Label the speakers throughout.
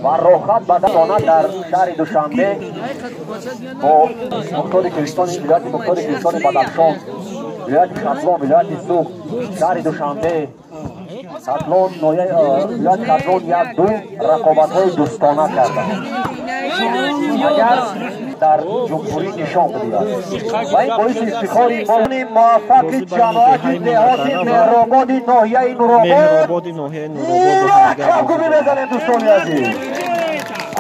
Speaker 1: Ва роҳхат ба даст омад дар шаҳри Душанбе бо мухтори Киргизистони, вилояти мухтори Киргизистони Бадахшон, вилояти Хатлон, вилояти Суғд, шаҳри Душанбе, Хатлон, вилояти Хатлон 1-2 рақобатҳои дӯстона карданд. Агар дар ҷумҳурӣ нишон бидиҳад ва ин боиси ифтихори мо муваффақи ҷамоати деҳоти Меҳрободи ноҳияи Нуробод кафкӯбӣ мезанем. Дӯстони азиз,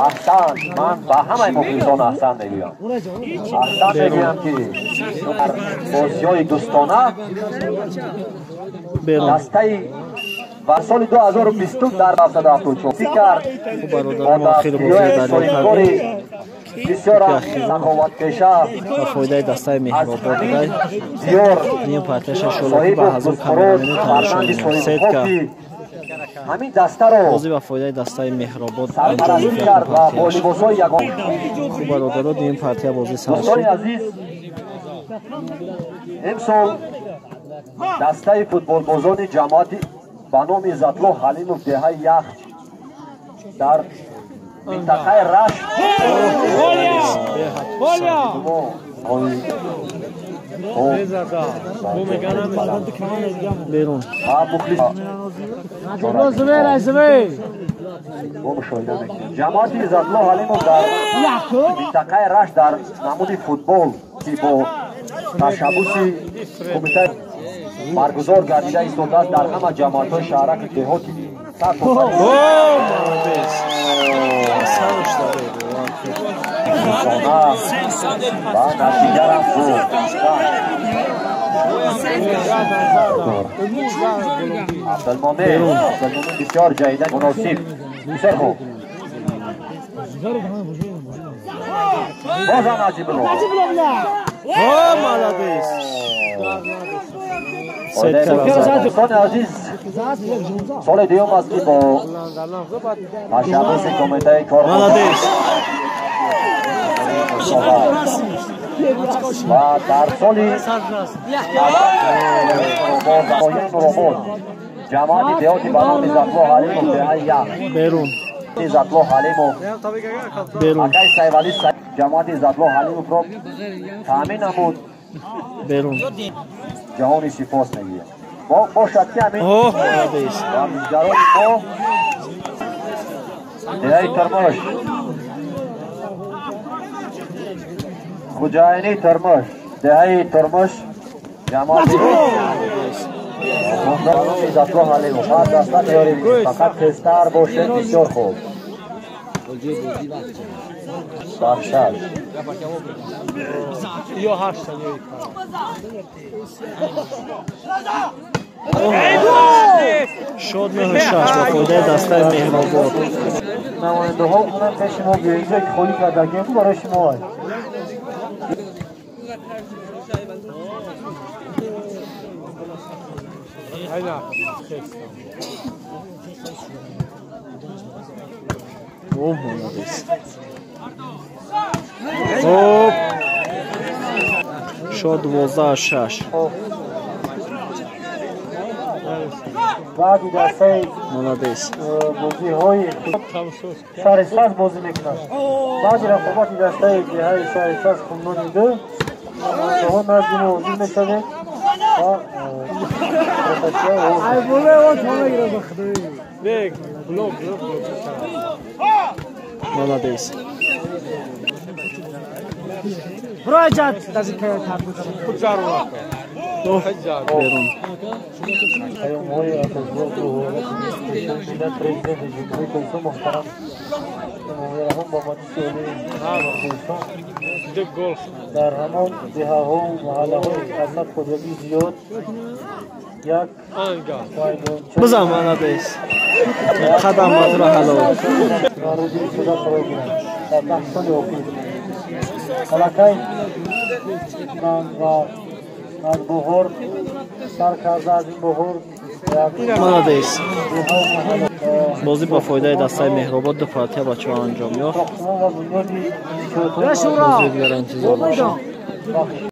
Speaker 1: аҳсан! Ман ба ҳамаи мухлисон аҳсан мегӯям, аҳсан мегӯям, ки дар бозиҳои дӯстона дастаи ва соли 2020 дар 774 кард бо дастгириҳои соҳибкори бисёр саховатпеша
Speaker 2: ба фоидаи дастаи Меҳробод будай.
Speaker 1: Диёр
Speaker 2: ним партияша шолоки ба ҳазур камерамени тамошо мекунем. Сетка
Speaker 1: ҳамин дастаро
Speaker 2: бозӣ ба фоидаи дастаи Меҳробод
Speaker 1: сарпарастӣ кард ва бо либосҳои ягон.
Speaker 2: Хуб, бародаро, ним партия бозӣ сар
Speaker 1: Дӯстони азиз, имсол дастаи футболбозони ҷамоати ба номи Иззатло Ҳалимов, деҳаи Яхч, дар минтақаи Рашт
Speaker 2: берун.
Speaker 1: Мушоҳида мекунем, ҷамоати Иззатло Ҳалимов дар минтақаи Рашт дар намуди футбол, ки бо ташаббуси кумитаи баргузор гардида истодааст, дар ҳама ҷамоатҳои шаҳраки деҳоти ва натиҷарам Абдулмомин, Абдулмомин бисёр ҷаҳида муносиб, бисёр хуб. Бозам Наҷибулло.
Speaker 2: Молодец!
Speaker 1: Дӯстони азиз, соли дуюм аст, ки бо ташаббуси кумитаи кор
Speaker 2: Молодец!
Speaker 1: Ва дар соли Нуробод, ҷамоати деҳоти ба номи Иззатло Ҳалимов, деҳаи Ях
Speaker 2: берун.
Speaker 1: Иззатло Ҳалимов
Speaker 2: берун.
Speaker 1: Акай Сайвали ҷамоати Иззатло Ҳалимовро таъмин намуд.
Speaker 2: Берун.
Speaker 1: Ҷаҳони сипос мегӯям, бошад, ки ҳамин варзишгарони мо деҳаи Тирмуш, Хуҷайни Тирмуш, деҳаи Тирмуш, ҷамоати Иззатло Ҳалимов. Ҳар даста тайёрӣ, фақат тезтар бошед. Бисёр хуб, бахшаш.
Speaker 2: Шод 9-6 ба фоидаи дастаи Меҳробод.
Speaker 3: Намояндаҳо онам пеши мо биёед, ҷое ки холӣ кардагем барои шумо.
Speaker 2: О, молодец! Хуб, шод 12-6.
Speaker 3: Баъди дастаи
Speaker 2: Молодец!
Speaker 3: Бозиҳои шаҳри Саз бозӣ мекунад. Баъди рақобати дастаи деҳаи шаҳри Саз, Хумнони ду, намояндаҳо назди мо ҳозир мешавед ва
Speaker 2: Молодец! Берун.
Speaker 3: Паёмҳои асосгузори президенти Ҷумҳурии Тоҷикистон муҳтарам Эмомалӣ Раҳмон ба Маҷлиси Олии Тоҷикистон дар ҳамон деҳаҳову маҳаллаҳое, ки аз сад хоҷагӣ зиёд як
Speaker 2: Бизан, молодец! Қадам матра ҳалол.
Speaker 3: Рӯзи истифода қарор гиранд. Дар 10 соли охир аллакай ва аз баҳор сар карда, аз ин баҳор.
Speaker 2: Молодец! Бозӣ ба фоидаи дастаи Меҳробод, ду партия бачаҳо анҷом ёфт. Бозии дигар интизор бошед.